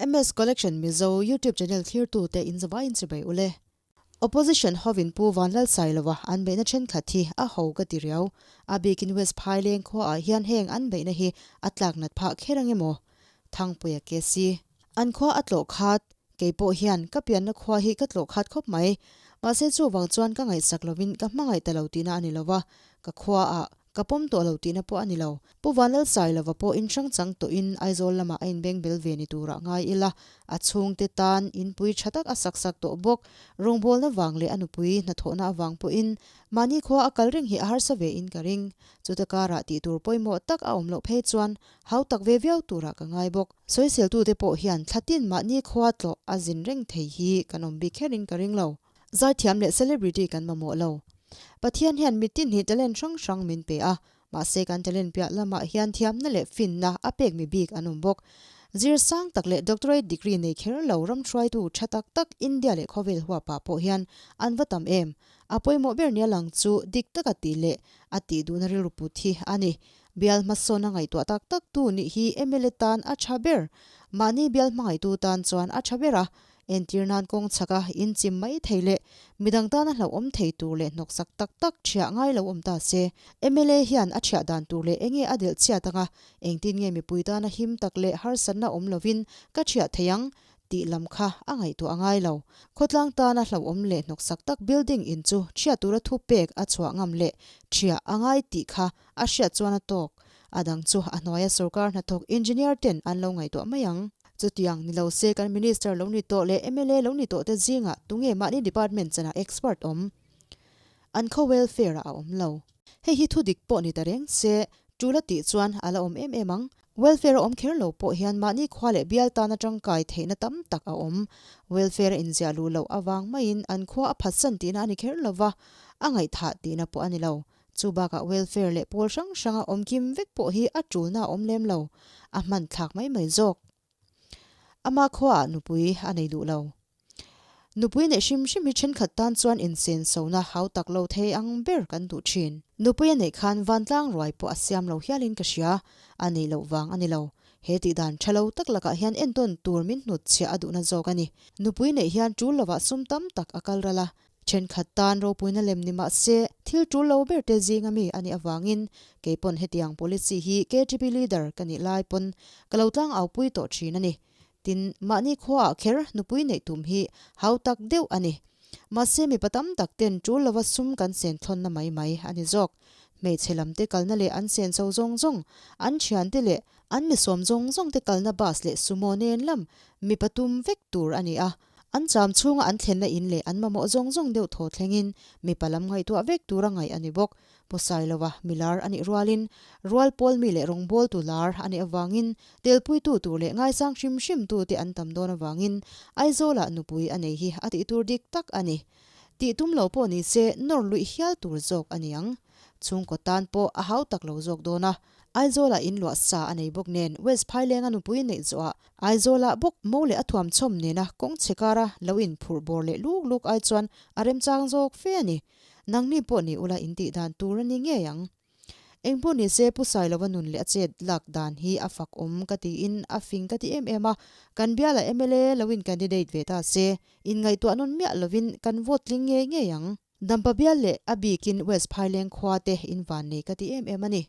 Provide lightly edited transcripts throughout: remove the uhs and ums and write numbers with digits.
MS Collection Mizo YouTube channel thlirtute in zavaiin chibai ule. Opposition hovin Pu Vanlalsailova an beihna thenkhat hi a ho ka ti riau. A bikin West Phaileng khuaah hian heng an beihna hi a tlak nat phah kher ang emaw? Thangpuia KC. An khua a tlawh khat, kei pawh hian ka pianna khua hi ka tlawh khat khawp mai. Mahse chuvang chuan ka ngaihsak lovin ka hmangaih ta lo tihna a ni lova, ka khuaah Ka pawm tawh lo tihna pawh a ni lo. Pu Vanlalsailova pawh in hrang chang tawhin Aizawl lamah a inbeng bel ve ni turah ngai ila, a chhungte tan inpui tha tak a sak sak tawh bawk. Rawngbawlna vang leh a nupui hnathawhna avang pawhin mahni khua a kal reng hi a harsa ve in ka ring. Chuta karah tih tur pawimawh tak a awm loh phei chuan hau tak ve viau turah ka ngai bawk. Sawiseltute pawh hian thlatin mahni khua tlawh a zin reng thei hi kan awm bik kherin ka ring lo. Zaithiam leh celebrity kan mamawh lo. Pathian hian mitin hi talent hrang hrang min pe a, mahse kan talent piah lamah hian thiamna leh finna a pek mi bik an awm bawk. Zir sang tak leh doctorate degree nei kher lo ram hruaitu tha tak tak India leh khawvel huapah pawh hian an va tam em. A pawimawh ber nia lang chu dik taka tih leh a tih duhna rilru put hi a ni. Bial hmasawn a ngaihtuah tak tak tu nih hi mla tan a tha ber. Mahni bial hmangaihtu tan chuan a tha ber a, Entir nan kawng chhaka inchim mai thei leh midang tana hlauhawm thei tur leh hnawksak tak tak ṭhiah ngai lo awm ta se. Mla hian a ṭhiah dan tur leh enge a delh chhiat anga engtin nge mipui tana him tak leh harsatna awm lovin ka ṭhiah thei ang tih lam kha a ngaihtuah a ngai lo. Khawtlang tana hlauhawm leh hnawksak tak building in chu ṭhiah tura thupek a chhuah ngam leh ṭhiah a ngai tih kha a hriat chuan a tawk. A dang chu a hnuaia sorkar hnathawk engineer ten an lo ngaihtuah mai ang. Chutiang ni lo se kan minister lo ni tawh leh mla lo ni tawh te zingah tunge mahni department chanah expert awm? An khaw welfare ah a awm lo. Hei hi thu dik pawh ni ta reng se tul a tih chuan a la awm em em ang. Welfare a awm kher lo pawh hian mahni khua leh bial tana tangkai theihna tam tak a awm. Welfare a inziah luh loh avang maiin an khua a phatsan tihna a ni kher lo va, a ngaihthah tihna pawh a ni lo. Chu bakah welfare leh pawl hrang hranga awm kim vek pawh hi a tulna a awm lem lo, a hman thlak mai mai zawk. Ama khuaah nupui a nei duh lo. Nupui neih hrim hrim hi thenkhat tan chuan insen sona hau tak lo thei ang ber kan duh thin. Nupui a neih khan vantlang ruai pawh a siam lo hialin ka hria, a neih loh vang a ni lo. He tihdan tha lo tak lakah hian entawn tur min hnutchhiah a duhna zawk a ni. Nupui neih hian tul lovah sum tam tak a kal ral a, Thenkhat tan ropuina lem ni mah se, thil tul lo ber te zinga mi a nih avangin kei pawn hetiang policy hi KTP leader ka nih lai pawn ka lo tlang au pui tawh thin a ni. Tin, mahni khuaah kher nupui neih tum hi hau tak deuh a ni. Mahse mipa tam tak ten tul lova sum kan sen thlawnna mai mai a ni zawk. Hmeichhe lam te kalna leh an sen chho zawng zawng, an thiante leh an misawm zawng zawng te kalna bus leh sumo nen lam mipa tum vek tur a ni a. An cham chhunga an thlenna in leh an mamawh zawng zawng deuh thaw thlengin mipa lam ngaihtuah vek tura ngaih a ni bawk. Pu Sailova milar a nih rualin rual pawl mi leh rawngbawltu lar a nih avangin telpuitu tur leh ngaisang hrim hrimtu te an tam dawn avangin Aizawlah nupui a nei hi a tih tur dik tak a ni. Tih tum lo pawh ni se nawr luih hial tur zawk a ni ang. Chhungkaw tan pawh a hau tak lo zawk dawn a. Aizawlah in luah sa a nei bawk nen West Phailenga nupui neih zawhah Aizawlah bawk mo leh a thuamchhawm nena kawng chhe kara lo in phurh bawr leh luk luk ai chuan a remchang zawk fe a ni. Nangni pawh ni ula in tih dan tur a ni ngei ang. Engpawh ni se Pu Sailova nun leh a chet lak dan hi a fak awm ka tiin a fing ka ti em em a, kan bialah mla lo in candidate ve ta se, inngaihtuah nawn miah lovin kan vote tling ngei ngei ang. Dampa bial leh a bikin West Phaileng khua te in van nei ka ti em em a ni.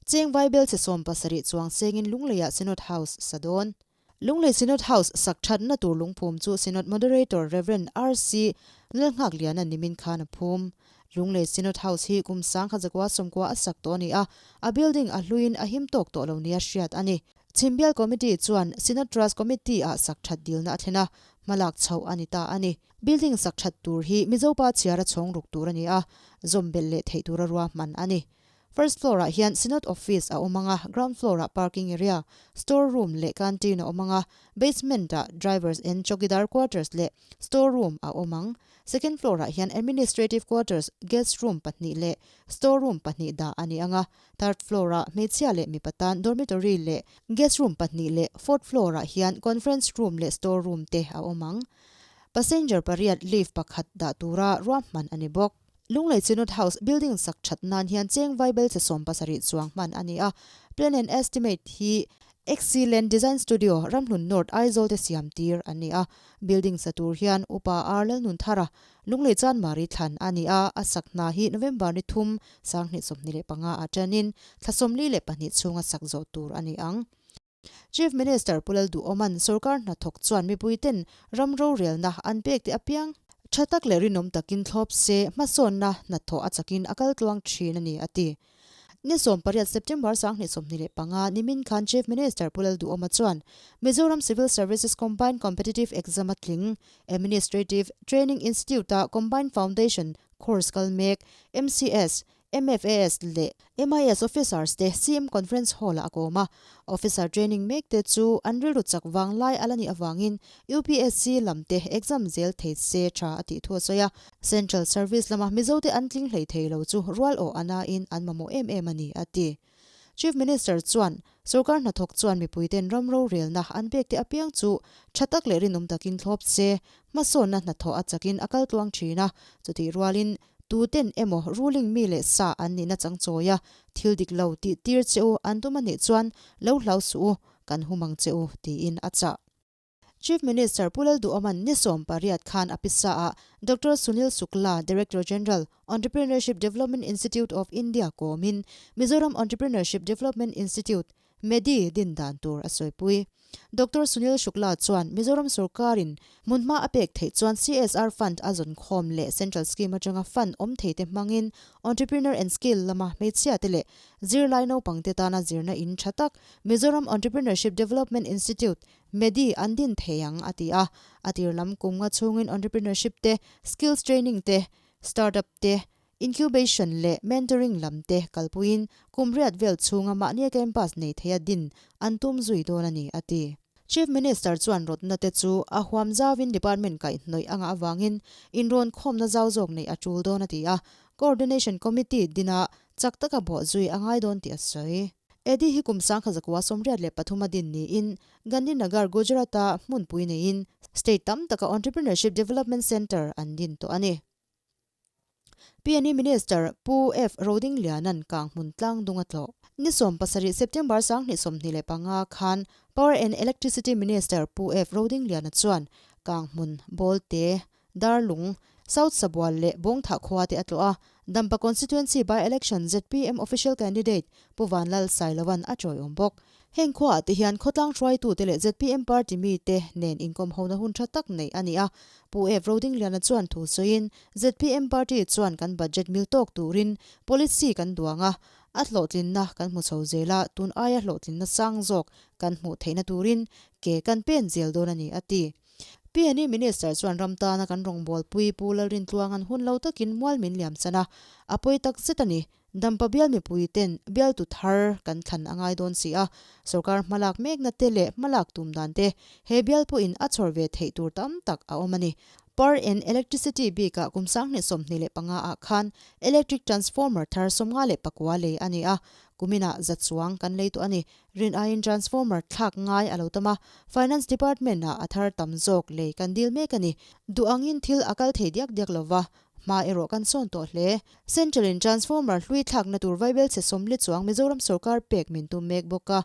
Cheng Vaibel che 70 chuang sengin Lungleiah Synod House sa dawn. Lunglei Synod House sak thatna tur lungphum chu Synod Moderator Rev. RC Lalnghakliana nimin khan a phum. Lunglei Synod House hi kum 1990 a sak tawh a ni a, a building a hluin a him tawk tawh lo nia hriat a ni. Chhimbial Committee chuan Synod Trust Committee-ah sak that dilna a thlen a, hmalak chhoh a ni ta a ni. Building sak that tur hi Mizopa chhiara chhawng ruk tur a ni a, zawm belh leh theih tura ruahman a ni. First floor-ah hian Synod Office a awm ang a, ground floor-ah parking area, store room leh canteen a awm ang a, basement-ah drivers and chowkidar quarters leh store room a awm ang. Second floor-ah hian administrative quarters, guest room pahnih leh store room pahnih dah a ni ang a, Third floor-ah hmeichhia leh mipa tan dormitory leh guest room pahnih leh fourth floor-ah hian conference room leh store room te a awm ang. Passenger pariat lift pakhat dah tura ruahman a ni bawk. Lunglei Synod House building sak that nan hian cheng vaibel che 70 chuang hman a ni a. Plan and estimate hi Excellent Design Studio, Ramhlun North, Aizawl te siam tir an ni a. Building sa tur hian Upa R Lalnunthara, Lunglei Chanmari thlan a ni a, a sak hna hi November ni thum, 2025 ah tanin thla 42 chhunga sak zawh tur a ni ang. Chief Minister Pu Lalduhawman sorkar hnathawk chuan mipuiten ram rorelna an pek te apiang tha tak leh rinawm takin thlawp se hmasawnna hnathawh a chakin a kal tluang thin a ni, a ti. Ni 18 September 2025 nimin khan Chief Minister Pu Lalduhawma chuan Mizoram Civil Services Combined Competitive Exam a tling Administrative Training Institute-a Combined Foundation Course kal mek MCS, MFAS leh MIS Officers te CM Conference Hall-ah a kawm a. Officer training mek te chu an rilru chak vang lai a la nih avangin UPSC lam te exam zel thei se tha a tih thu a sawi a. Central Service lama Mizote an tling hlei thei lo chu rual awh a nain an mamawh em em a ni, a ti. Chief Minister chuan sorkar hnathawk chuan mipuiten ram rorelna an pek te apiang chu tha tak leh rinawm takin thlawp se, hmasawnna hnathawh a chakin a kal tluang thin a, chutih rualin tuten emaw ruling mi leh sa an nihna chang chawi a, thil dik lo tih tir che u an tum a nih chuan lo hlau suh u, kan hum ang che u, tiin a chah. Chief Minister Pu Lalduhawman ni 18 khan a pisa ah Doctor Sunil Shukla, Director General, Entrepreneurship Development Institute of India kawmin Mizoram Entrepreneurship Development Institute, MEDI, din dan tur a sawipui. Doctor Sunil Shukla chuan Mizoram sorkarin hmunhma a pek theih chuan CSR fund a zawn khawm leh Central Scheme atanga fund awm thei te hmangin Entrepreneur and Skill lama hmeichhia te leh zirlai naupang te tana zirna in tha tak Mizoram Entrepreneurship Development Institute, Medi an din thei ang, a ti a. A tir lam kum nga chhungin entrepreneurship te, skills training te, startup te, incubation leh mentoring lam te kalpuiin kum riat vel chhunga mahnia campus nei theia din an tum zui dawn a ni, a ti. Chief Minister chuan rawtna te chu a huam zauin department kaihhnawih a ngah avangin inrawn khawmna zau zawk neih a tul dawn a ti a, Coordination Committee dinah chak taka bawh zui a ngai dawn tih a sawi. Edi hi kum 1983 a din niin Gandhinagar, Gujarat-a hmunpui neiin state tam taka Entrepreneurship Development Centre an din tawh a ni. PNE Minister Pu F. Rodingliana'n Kanghmun tlangdung a tlawh. Ni 17 September 2025 khan Power and Electricity Minister Pu F. Rodingliana chuan Kanghmun, Bawlte, Darlung, South Sabual leh Bawngthah khua te a tlawh a, Dampa Constituency by-election zpm official candidate Pu Vanlal Sailova'n a chawiawm bawk. Heng khuaah te hian khawtlang hruaitute leh zpm party mite nen inkawm hona hun tha tak neih a ni a, Pu Ev Rodingliana chuan thu sawiin, zpm party chuan kan budget mil tawk turin policy kan duang a, a hlawhtlinna kan hmu chho zel a, tun aia hlawhtlinna sang zawk kan hmuh theihna turin ke kan pen zel dawn a ni, a ti. PNE Minister chuan ram tana kan rawngbawlpui Pu Lalrintluanga'n hun lo takin mual min liam chan a, a pawi tak zet a ni. Dampa bial mipui ten bialtu thar kan thlan a ngai dawn si a, sorkar hmalak mekna te leh hmalak tum dan te he bial pawhin a chhawr ve theih tur tam tak a awm a ni. Power and Electricity bikah kum 2025 ah khan electric transformer thar 59 lei a ni a, kuminah za chuang kan lei tawh a ni. Rin aiin transformer thlak ngai a lo tam a, Finance Department ah a thar tam zawk lei kan dil mek a ni. Duh angin thil a kal thei diak diak lo va, hma erawh kan sawn tawh hle. Central in transformer hlui thlakna tur vaibel chhe sawmli chuang Mizoram sorkar pek min tum mek bawk a,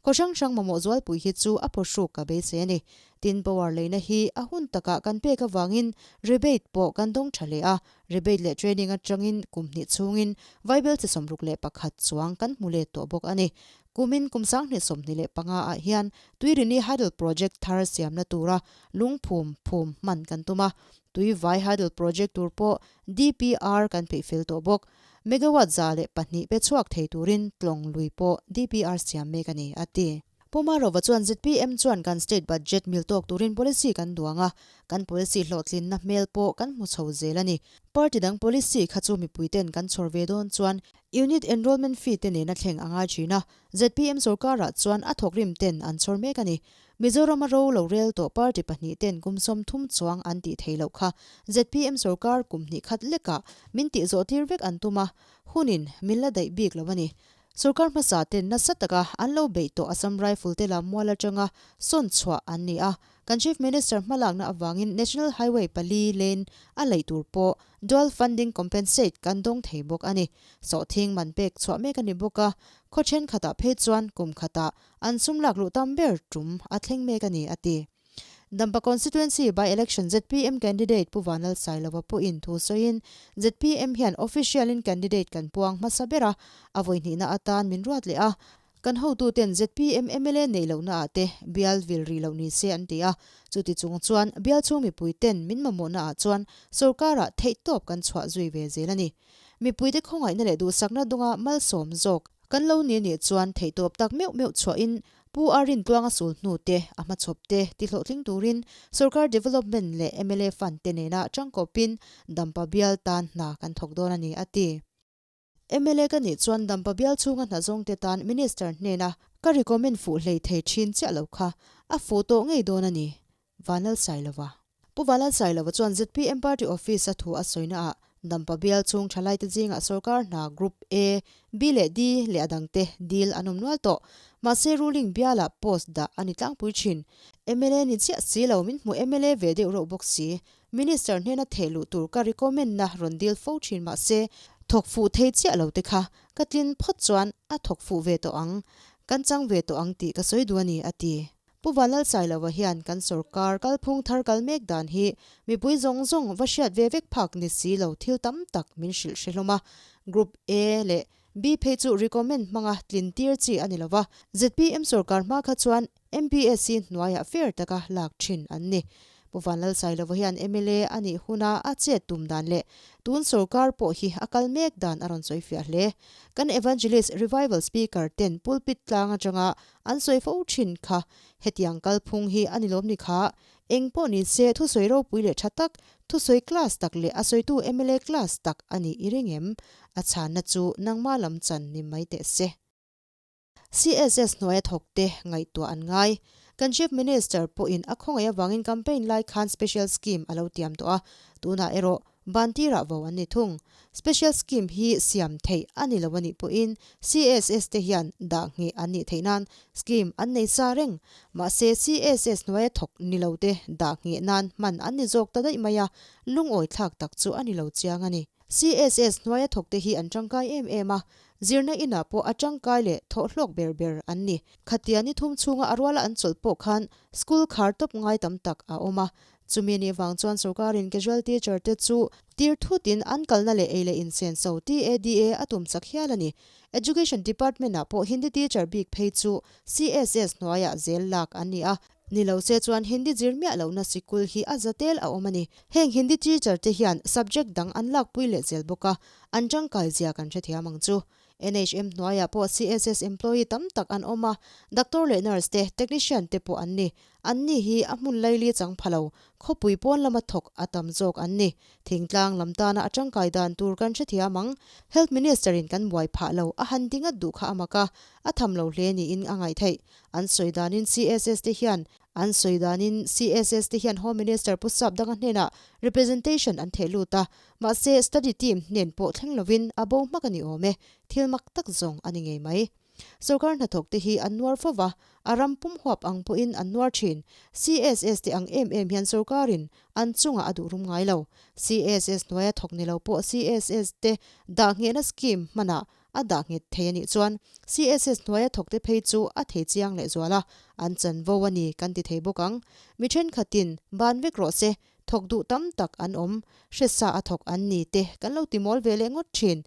khaw hrang hrang mamawh zualpui hi chu a phawhruk ka beisei a ni. Tin, power leina hi a hun takah kan pek avangin rebate pawh kan dawng tha hle a, rebate leh training atangin kum hnih chhungin vaibel chhe 61 chuang kan hmu let tawh bawk a ni. Kumin kum 2025 ah hian Tuirini Hydel Project thar siamna tura lungphum phum hman kan tum a, Tuivai Hydel Project tur pawh DPR kan peih fel tawh bawk. Megawatt 102 pe chhuak thei turin tlawng lui pawh DPR siam mek a ni, a ti. Pu Marova chuan zpm chuan kan state budget mil tawk turin policy kan duang a, kan policy hlawhtlinna hmel pawh kan hmu chho zel a ni. Party dang policy kha chu mipuiten kan chhawr ve dawn chuan unit enrollment fee te nena thleng a ngai thin a, zpm sorkarah chuan a thawkrim ten an chhawr mek a ni. Mizoram a ro lo rel tawh party pahnih ten kum 30 chuang an tih theih loh kha zpm sorkar kum hnih khat lekah min tih zawh tir vek an tum a, hunin min la daih bik lo a ni. Sorkar hmasa ten nasa taka an lo beih tawh Assam Rifle te lam mual atanga sawn chhuah an ni a. Kan Chief Minister hmalakna avangin National Highway pali lane a laih tur pawh Dual Funding Compensate kan dawng thei bawk a ni. Sawhthing man pek chhuah mek a ni bawk a, khaw thenkhatah phei chuan kum khatah an sum lak luh tam ber tum a thleng mek a ni, a ti. Dampa Constituency by-election zpm candidate Pu Vanlal Sailova pawhin thu sawiin, zpm hian official-in candidate kan puang hmasa ber a, a vawihnihna atan min ruat leh a. Kan hotuten zpm mla neih lohna ah te bial vil rih loh ni se an ti a, chuti chung chuan bial chhung mipuiten min mamawhna ah chuan sorkarah theihtawp kan chhuah zui ve zel a ni. Mipuite khawngaihna leh duhsakna dawnga malsawm zawk kan lo ni anih chuan theihtawp tak meuh meuh chhuahin Pu A Rintluanga sul hnu te, a hmachhawp te tihlawhtling turin Sorkar Development leh mla Fund te nena tangkawpin Dampa bial tan hna kan thawk dawn a ni, a ti. Mla ka nih chuan Dampa bial chhunga hna zawngte tan Minister hnena ka recommend fuh hlei thei thin chiah lo kha a fuh tawh ngei dawn a ni, Vanlalsailova. Pu Vanlalsailova chuan zpm Party Office a thu a sawina ah Dampa bial chhung thalaite zingah sorkar hna Group A, B leh D leh a dangte dil an awm nual tawh. Mahse ruling bialah post dah a ni tlangpui thin. Mla ni chiah si lo min hmu mla ve deuh reuh bawk si. Minister hnena theh luh tur ka recommend na rawn dil fo thin mahse thawk fuh thei chiah lo te kha ka tlin phawt chuan a thawk fuh ve tawh ang. Kan chang ve tawh ang tih ka sawi duh a ni a ti. Pu Vanlalsailova hian kan sorkar kalphung thar kal mek dan hi mipui zawng zawng va hriat ve vek phak ni si lo thil tam tak min hrilh hre hlawm a. Group A leh B phei chu recommend hmanga tlin tir chi a ni lova, zpm sorkar hma kha chuan MPSC hnuaiah fair taka lak thin an ni. Pu Vanlalsailova hian mla a nih huna a chet tum dan leh tun sorkar pawh hi a kal mek dan a rawn sawi fiah hle. Kan Evangelist Revival Speaker ten pulpit tlang atanga An sawi fo thin kha, hetiang kalphung hi a ni lawm ni kha? Eng pawh ni se thusawi ropui leh tha tak, thusawi class tak leh a sawitu mla class tak a nih i ring em? A chhanna chu nangma lam chan ni mai teh se. CSS hnuaia thawkte ngaihtuah an ngai. Kan Chief Minister pawhin a khawngaih avangin campaign lai khan special scheme a lo tiam tawh a, tunah erawh Ban tirah vo an ni thung. Special scheme hi siam theih a ni lo a nih pawhin CSS te hian dah ngheh an nih theih nan scheme an nei sa reng. Mahse CSS hnuaia thawk ni lo te dah ngheh nan hman an ni zawk ta daih mai a, lungawi thlak tak chu a ni lo chiang a ni. CSS hnuaia thawk te hi an tangkai em em a, zirna inah pawh a tangkai leh thawhhlawk ber ber an ni. Khatia ni thum chhunga a ruala an chawlh pawh khan school khar tawp ngai tam tak a awm a, Chumi anih vang chuan sorkarin casual teacher te chu tir thutin an kalna leh ei leh insenso TADA a tum chak hial a ni. Education Department ah pawh Hindi teacher bik phei chu CSS hnuaiah zel lak an ni a. Ni lo se chuan Hindi zir miah lohna sikul hi a za tel a awm a ni. Heng Hindi teacher te hian subject dang an lakpui leh zel bawk a, an tangkai zia kan hrethiam ang chu. NHM hnuaiah pawh CSS employee tam tak an awm a, doctor leh nurse te, technician te pawh an ni. Anni hi a hmun laili chang pha lo, khawpui pawn lama thawk a tam zawk an ni. Thingtlang lam tana a tangkai dan tur kan hrethiam ang. Health Minister in kan buai phah lo, a han ti ngat duh kha a mak a, a tham lo hle niin a ngaih theih. An sawi danin CSS te hian An sawi danin CSS te hian Home Minister Pu Sap Danga hnenah representation an theh lut a, mahse study team hnen pawh thleng lovin a bo hmak a ni awm e, thil mak tak zawng a ni ngei mai. Sorkar hnathawk te hi an nuar fo va, a ram pum huap ang pawhin an nuar thin. CSS te ang em em hian sorkarin an chungah a duh rum ngai lo. CSS hnuaia thawk ni lo pawh CSS te dah nghehna scheme hmanah A dah nghet thei a nih chuan CSS hnuaia thawkte phei chu a thei chiang leh zual a, an chanvo a ni kan ti thei bawk ang. Mi thenkhatin ban vek rawh se, thawk duh tam tak an awm, hre sa a thawk an ni te kan lo ti mawl ve leh ngawt thin.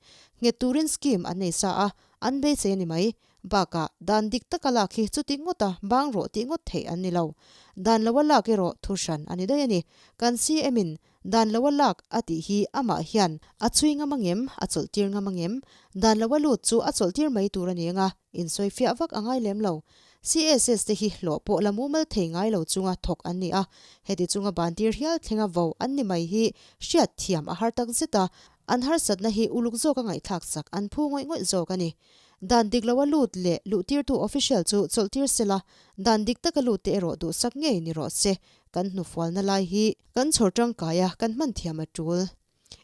Nghet turin scheme an nei sa a, an beisei a ni mai. Bakah, dan dik taka lak hi chuti ngawta bang rawh tih ngawt theih an ni lo. Dan loa lak erawh thu hran a ni daih a ni. Kan CM in Dan lo a lak a tih hi amah hian a chhui ngam angem, a chawlh tir ngam angem? Dan lo a lut chu a chawlh tir mai tur a ni anga, insawi fiah vak a ngai lem lo. CSS te hi hlawh pawh la mumal thei ngai lo chunga thawk an ni a, heti chunga ban tir hial thlenga vo an ni mai hi hriat thiam a har tak zet a, an harsatna hi uluk zawka ngaihthlak sak an phu ngawih ngawih zawk a ni. Dan dik lo a lut leh luhtirtu official chu chawlh tir sela, dan dik taka lut te erawh duhsak ngei ni rawh se. Kan hnufualna lai hi kan chhawr tangkai a, kan hman thiam a tul.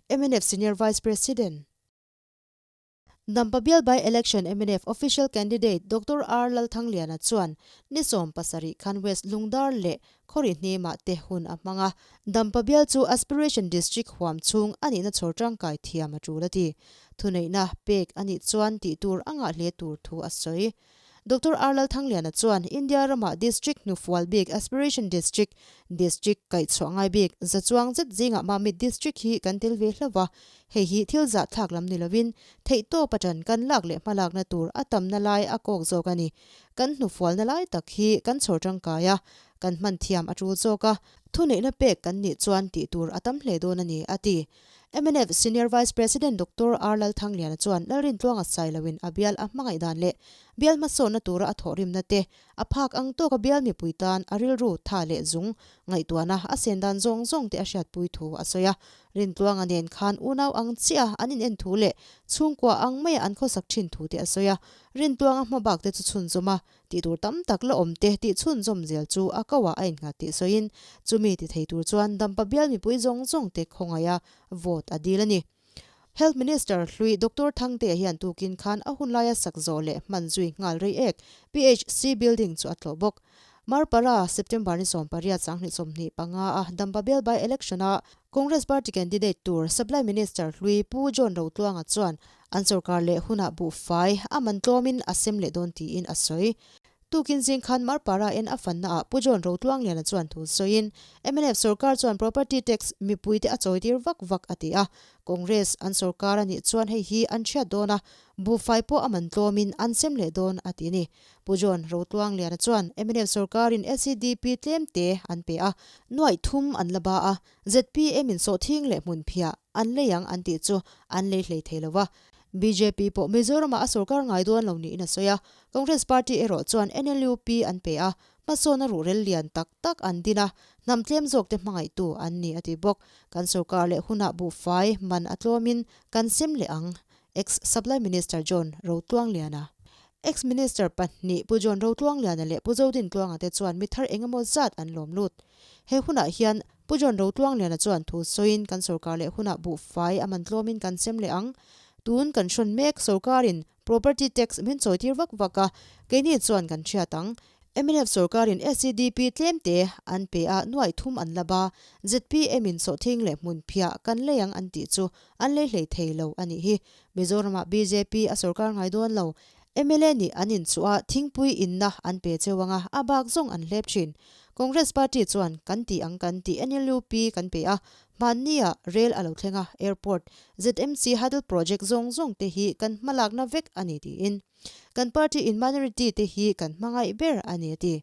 Mnf Senior Vice President. Dampa bial by-election mnf official candidate Doctor R Lalthangliana chuan ni 70 khan West Lungdar leh Khawrihnimah te hun a hmang a, Dampa bial chu Aspiration District huam chhung a nihna chhawr tangkai thiam a tul a ti. Thuneihna pek a nih chuan tih tur a ngah hle tur thu a sawi. Doctor R Lalthangliana chuan India ramah District hnufual bik Aspiration District, District kaihchhuah ngai bik za chuang zet zingah Mamit District hi kan tel ve hlauh va, hei hi thil zahthlak lam ni lovin theihtawp atan kan lak leh hmalakna tur a tamna lai a kawk zawk a ni. Kan hnufualna lai tak hi kan chhawr tangkai a, kan hman thiam a tul zawk a, thuneihna pek kan nih chuan tih tur a tam hle dawn a ni, a ti. Mnf Senior Vice President Doctor R Lalthangliana chuan Lalrintluanga Sailoin a bial a hmangaih dan leh bial hmasawnna tura a thawhrimna te, a phak ang tawka bial mipui tan a rilru tha leh zung ngaihtuahna a sen dan zawng zawng te a hriatpui thu a sawi a. Rintluanga nen khan unau ang chiah an inen thu leh chhungkua ang maia an khawsak thin thu te a sawi a. Rintluanga hmabak te chu chhunzawm a Tih tur tam tak la awm te tih chhunzawm zel chu a ko ah a innghat tih sawiin chumi ti thei tur chuan Dampa bial mipui zawng zawng te khawngaiha vote a dil a ni. Health Minister hlui Doctor Thangtea hian tukin khan a hunlaia sak zawh leh hman zui nghal rei ek PHC building chu a tlawh bawk. Marpara, September ni 18 2025 a Dampa bial by election a Congress party candidate tur Supply Minister hlui Pu John Rotluanga chuan An sorkar leh hunah buhfai a man tlawmin a sem leh dawn tiin a sawi. Tukin zing khan Marpara en a fannaah Pu John Rotluangliana chuan thu sawiin, mnf sorkar chuan property tax mipuite a chawitir vak vak a ti a, Congress an sorkar a nih chuan hei hi an chhiat dawn a, buhfai pawh a man tlawmin an sem leh dawn a ti a ni. Pu John Rotluangliana chuan mnf sorkarin SEDP tlemte an pe a, nuaih thum an la ba a, zpm in sawhthing leh hmunphiah an lei ang an tih chu an lei hlei thei lo va. Bjp pawh Mizoramah a sorkar ngai dawn lo niin a sawi a. Congress party erawh chuan NLUP an pe a, hmasawn a ruhrel lian tak tak an din a, hnam tlem zawkte hmangaihtu an ni a ti bawk. Kan sorkar leh hunah buhfai man a tlawmin kan sem leh ang, Ex-Supply Minister John Rotluangliana. Ex-Minister pahnih Pu John Rotluangliana leh Pu Zodintluanga te chuan mi thar engemaw zat an lawm lut. He hunah hian Pu John Rotluangliana chuan thu sawiin kan sorkar leh hunah buhfai a man tlawmin kan sem leh ang. Tun kan hrawn mek sorkarin property tax min chawitir vak vak a, keini chuan kan hriat ang. Mnf sorkarin SEDP tlemte an pe a nuaih thum an la ba, zpm in sawhthing leh hmunphiah kan lei ang an tih chu an lei hlei thei lo a nih hi. Mizoramah bjp a sorkar ngai dawn lo. Mla nih an inchuh a, thingpui inna an pe cheu ang a, a bak zawng an hlep thin. Congress party chuan kan tih ang kan tih NLUP kan pe a, hmannia rail a lo thleng a, airport, ZMC huddle project zawng zawng te hi kan hmalakna vek a ni tiin. Kan party in minority te hi kan hmangaih ber a ni a ti.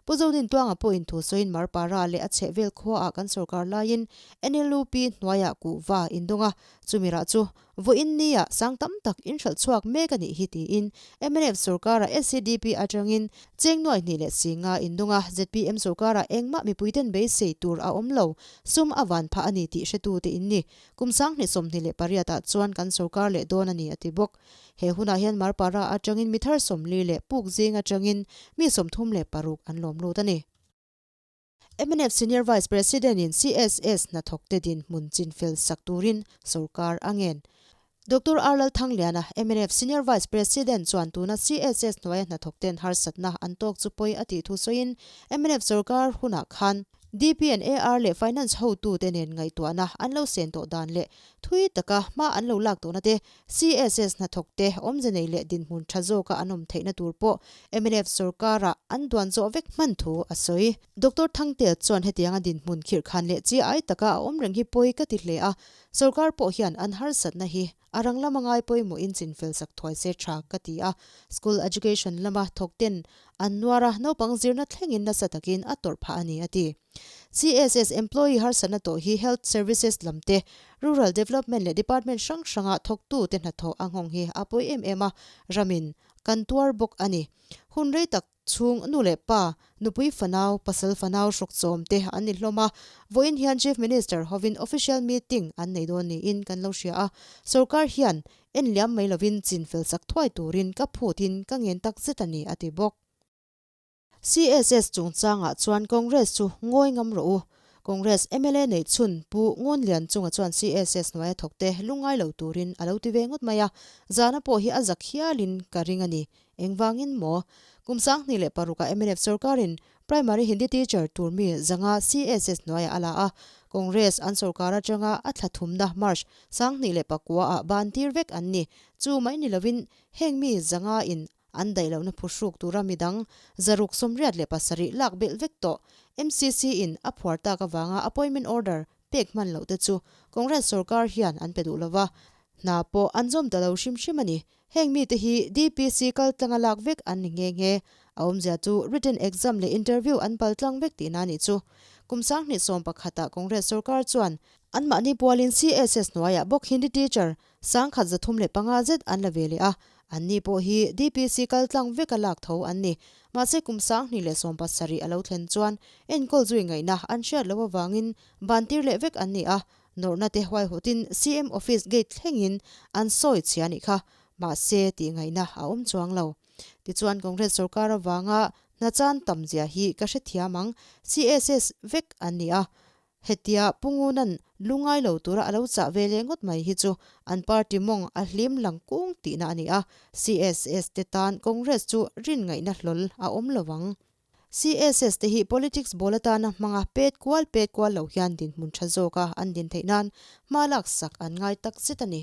Pu Zodintluanga pawhin thu sawiin Marpara leh a chhehvel khuaah kan sorkar laiin NLUP hnuaiah kuhva indawng a, chumi rah chu Vawiin nia sang tam tak inhralh chhuak mek a nih hi tiin mnf sorkara SCDP atangin cheng nuai hnih leh si nga indawng a, zpm sorkara engmah mipuiten beisei tur a awm lo, sum a van phah a ni tih hretute in ni. Kum 2028 ah chuan kan sorkar leh dawn a ni a ti bawk. He hunah hian Marpara atangin mi thar 40 leh puk zing atangin mi 36 an lawm lut a ni. Mnf Senior Vice President in CSS hnathawkte dinhmun chinfel sak turin sorkar a ngen. Doctor R Lalthangliana, mnf Senior Vice President chuan tuna CSS hnuaia hnathawkten harsatna an tawk chu pawi a tih thu sawiin mnf sorkar hunah khan DP and AR leh Finance hotute nen ngaihtuahna an lo sen tawh dan leh thui taka hma an lo lak tawhna te CSS hnathawkte awmze nei leh dinhmun tha zawka an awm theihna tur pawh mnf sorkarah an duan zawh vek hman thu a sawi. Doctor Thangtea chuan hetianga dinhmun khirhkhan leh chi ai taka a awm reng hi pawi ka ti hle a, sorkar pawh hian an harsatna hi a rang lama ngai pawimawhin chinfel sak thuai se tha ka ti a, school education lama thawkten an nuar a, naupang zirna thlengin nasa takin a tawrh phah a ni a ti. CSS employee harsatna tawh hi Health Services lam te, Rural Development leh Department hrang hranga thawktute hnathawh a nghawng hi a pawi em em a, ramin kan tuar bawk a ni. Hun rei tak chhung nu leh pa, nupui fanau, pasal fanau hrawk chawm te an ni hlawm a, vawiin hian Chief Minister hovin official meeting an nei dawn niin kan lo hria a, sorkar hian en liam mai lovin chin fel sak thuai turin ka phutin ka ngen tak zet a ni, a ti bawk. CSS chungchangah chuan Congress chu ngawi ngam rawh u. Congress mla neih chhun Pu Ngunlian chunga chuan CSS hnuaia thawkte lungngai lo turin a lo ti ve ngawt mai a, zahna pawh hi a zak hialin ka ring a ni. Engvangin maw? Kum 2006 ah mnf sorkarin Primary Hindi teacher tur mi 500 CSS hnuaiah a la a, Congress an sorkar atanga a thla thumna March 2009 ah ban tir vek an ni. Chu mai ni lovin heng mi 500 in An daih lohna phuhruk tura midang 687 lak belh vek tawh. MCC in a phuar tak avanga appointment order pek hman loh te chu Congress sorkar hian an pe duh lova, hna pawh an zawm ta lo hrim hrim a ni. Heng mite hi DPC kal tlanga lak vek an ni nghe nghe. A awmzia chu written exam leh interview an pal tlang vek tihna a nih chu. Kum 2011 ah Congress sorkar chuan anmahni pualin CSS hnuaiah bawk Hindi teacher 1305 zet an la ve leh a, anni pawh hi DPC kal tlang veka lak tho an ni. Mahse kum 2017 a lo thlen chuan enkawl zui ngaihna an hriat loh avangin ban tir leh vek an ni a, nawrhna te huaihawtin CM office gate thlengin an sawi chhia nih kha. Mahse tih ngaihna a awm chuang lo. Tichuan Congress sorkar avanga hna chan tam zia hi ka hrethiam ang, CSS vek an ni a, Hetia Pu Ngunan lungai lo tura a lo chah ve leh ngawt mai hi chu an party mawng a hlim lang kung tihna a ni a, CSS te tan Congress chu rin ngaihna hlawl a awm lo ang. CSS te hi politics ball atana hmanga pet kual pet kual lo hian dinhmun tha zawka an din theih nan hma laksak an ngai tak zet a ni.